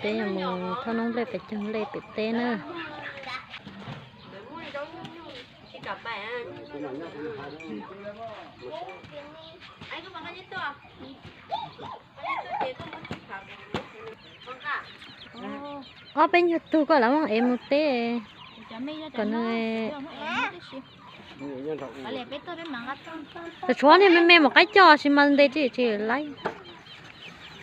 Peb yuav mus thauj noob nplej pem caug nplej pem teb na. Ob peb nyuag tug koj lawv muab ev mus teb kom nws. Tshuav niag me me mus qaib coj tsis mas ntes tsis tsis laib.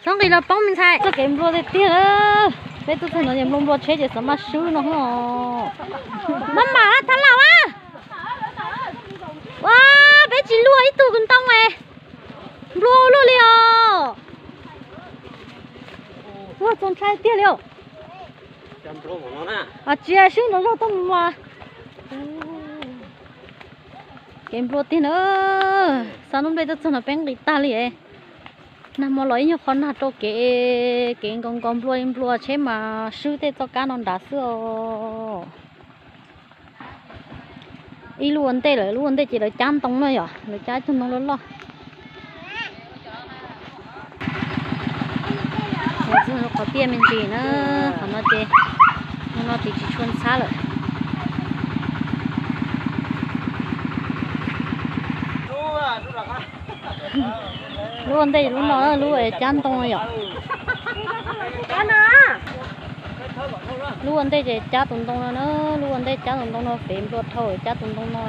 Txhob nqis los poob me ntxhais. Txoj kev nplua tiag tiag. Peb tuaj txog no ces nplua nplua tsheb ces xav maj swb no ho. Maj mam thab laus a. Ua, peb tsis luaj ib tug ntoo es nplua luaj li os. Ua txaus ntshai tiag li os. Tsis swb nrov zog tuaj mus mas. Kev nplua tiag na. Xa noob nplej tuaj txog no peb nqis tag li. Nag hmo los ib nyuag qhov nag rau kev, kev nkaus nkaus nplua nplua tsheb mas swb tej txoj kab no nrad xwb os. Ib lub ua ntej lawm, lub ua ntej ces lawv cab ntoo no yom, lawv cab ib tug ntoo loj loj. Qhov tiaj me ntsis na, qhov no ces, no ces tsis tshua ntxhab lawm. Lub ua ntej lub no, lub cab ntoo yom. Lub ua ntej ces cab tus ntoo no na, lub ua ntej cab tus ntoo no, pem nplua dhau cab tus ntoo no.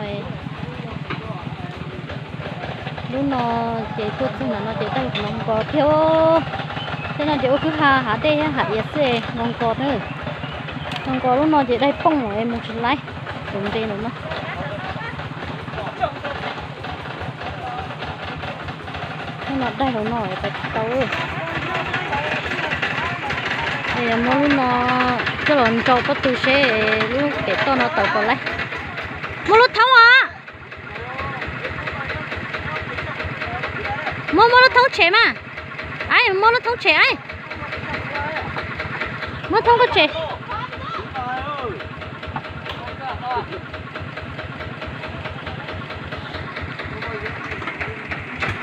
Lub no ces tuaj txog ntawm no ces daig nkaus nkaus thiab. Tej no ces ua kwj ha hav dej thiab hav iav xwb nkaus nkaus na. Nkaus nkaus lub no ces daig poob es mus tsis laib, tus nte lawm no. Lub no daig los no pais tsis tau. Muab lub no coj los nrau pob tw seb lub pem toj no tawm puas laib. Muab lub thoob os. Muab, muab lub thoob tshem mas. Aib, muab lub thoob tshem aib. Muab thoob koj tshem.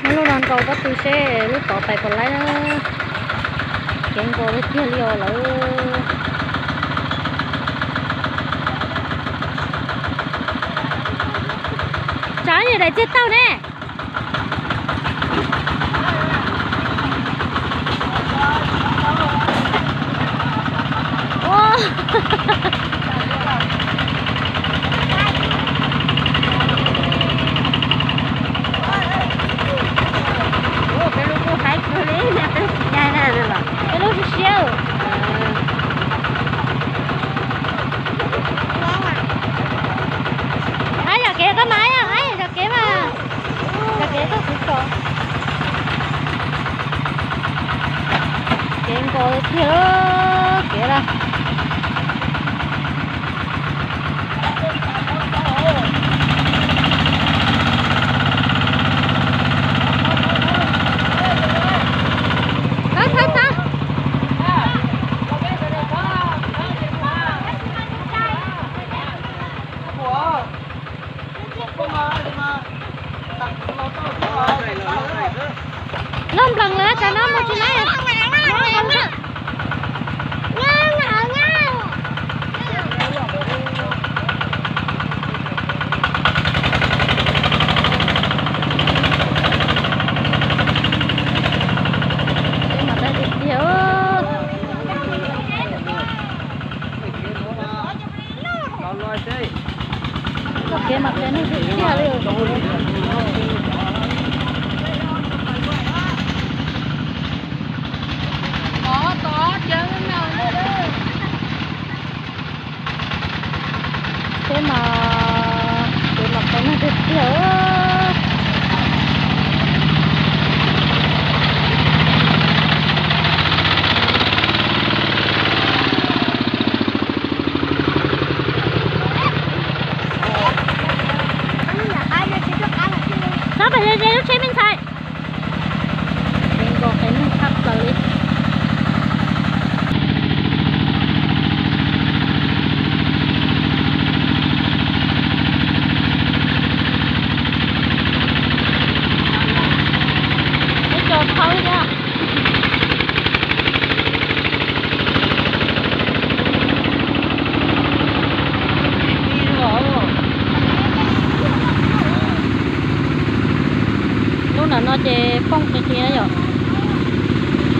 Muab lub no nrau pob tw seb lub tod pais puas laib na. Kev nkaus tiag tiag li os lawm. Tsam yog daim txiag tauj ne. Peb lub kuj haib kawg li, peb tsis ncaig na. Peb lub siab siab. Aib, yam kev koj mas, aib, yam kev mas. Yam kev koj kuv tso. Kev nkaus tiag kev lawm. Thawb, thawb, thawb. Loj nplees lawm, tsam no mus tsis laib.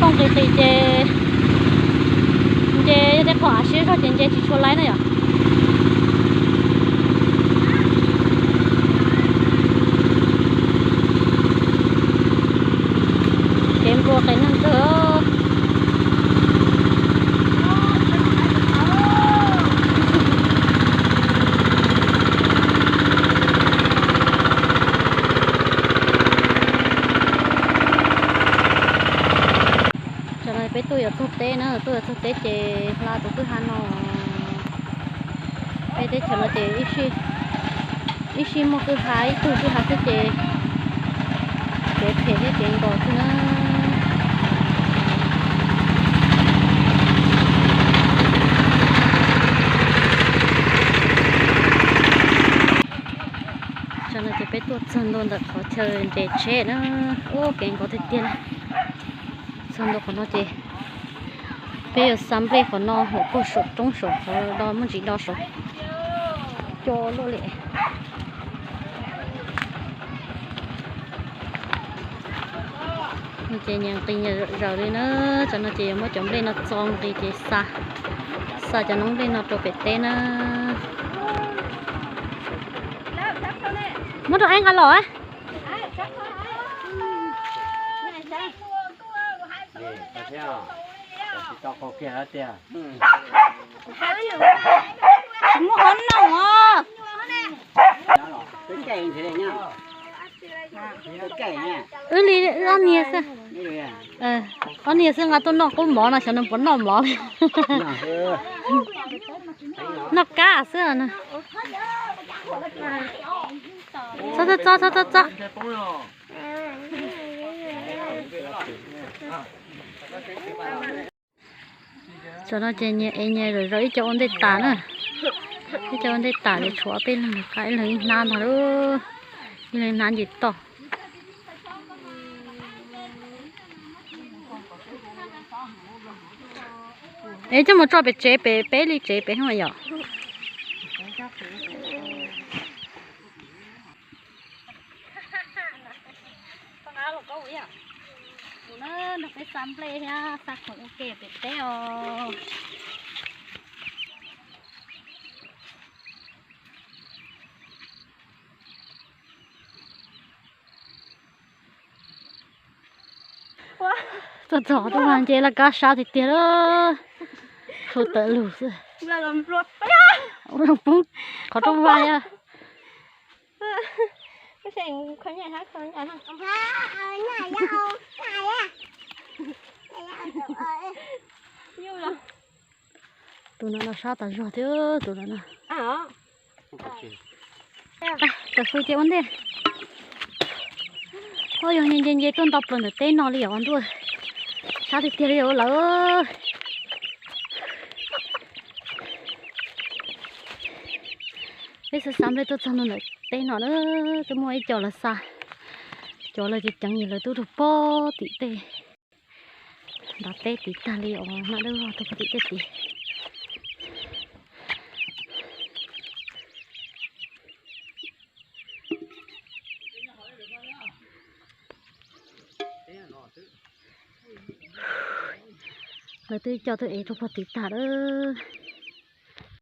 Kooj qis qis ces nce yog tej qhov av siab zog ces nce tsis tshua laib na yom. Kev npua qis neeg kawg. Tam no peb tuaj yuav txog teb na, tuaj yuav txog teb ces hla tus kwj ha no. Peb teb chaws no ces ib sij muaj kwj ha ib tug kwj ha xwb ces kev phem thiab kev nkaus xwb na. Tam no ces peb tuaj txog ntua ntawm qhov chaw nres tsheb na. Ub, kev nkaus tiag tiag li. Txog ntua qhov no ces peb yuav xa nplej qhov no hauv puag saum roob saum qhov do muaj ntsis do saud. Co luaj li. Ces nyias nqis nyias zaws li na. Tam no ces yuav muab cov nplej no txo nqis ces xa, xa cov noob nplej no rau pem teb na. Muab rau aib nqa los. Muab qhov noj os. Wb li ob niag xwb. Ob niag xwb nqa tuaj noj qub mov no xyov nws puas noj mov li. Noj kab xwb na. Txo txo txo txo txo. Tam no ces nyias ev nyias zaws zaws, ib co ua ntej tas na. Ib co ua ntej tas ces tshuav peb leeg qab, ib leeg ib hnab ntag lauj. Ib leeg ib hnab nce toj. Es coj mus tso pem tsev, pem peb li tsev pem hauv yom. Kuv na nrog peb xa nplej thiab xa khoom ua ke pem teb os. Tuaj txog qhov rooj vag nce laj kab sab tiag tiag lawm. Tshuav tawm lug xwb. Poob qhov rooj vag thiab. Tus no no sab tas zog thiab tus no no. Tawm fwj ces ua ntej. Ua yog nce nce tuaj nto plaws ntawm teb no li os ntuj. Sab tiag tiag li os lawm. Peb xa xa nplej tuaj txog ntua ntawm teb no na, twb muaj ib co lawv xa, cov lawv ceev ceev ces lawv twb rau pog tim tej nrad teb tid tag li os, nag dawb vog rau pog tim tej tid. Lawv twb coj tuaj ev rau pog tid tag lawm.